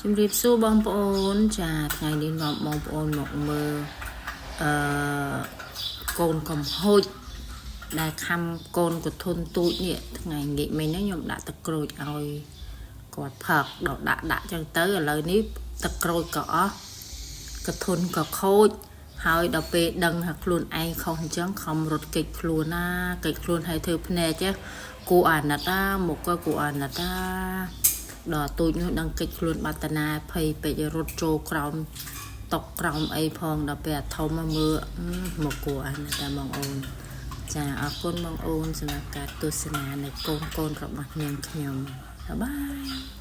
ជំរាបសួរបងប្អូនចាថ្ងៃនេះនាំបងប្អូនមកមើលអឺកូនកំហូចដែលខំកូនកធុនទូចនេះថ្ងៃងាកមិញហ្នឹងខ្ញុំដាក់ទឹកក្រូចឲ្យគាត់ផឹកដល់ដាក់ដាក់ចឹងទៅឥឡូវនេះទឹកក្រូចក៏អស់កធុនក៏ខូចហើយដល់ពេលដឹងថាខ្លួនឯងខុសអញ្ចឹងខំរត់គេចខ្លួនណាគេចខ្លួនឲ្យធ្វើភ្នែកចេះគួរអាណិតណាមកក៏គួរអាណិតណា ដល់ទូចនោះដឹងកិច្ចខ្លួនបាត់តាណាភ័យពេករត់ចូលក្រោមតុកក្រោមអីផងដល់ពេលអាធំមកមើលមកគួរអាណិតតែបងអូនចាអរគុណបងអូនសម្រាប់ការទស្សនានៅកូនកូនរបស់នាងខ្ញុំបាយបាយ។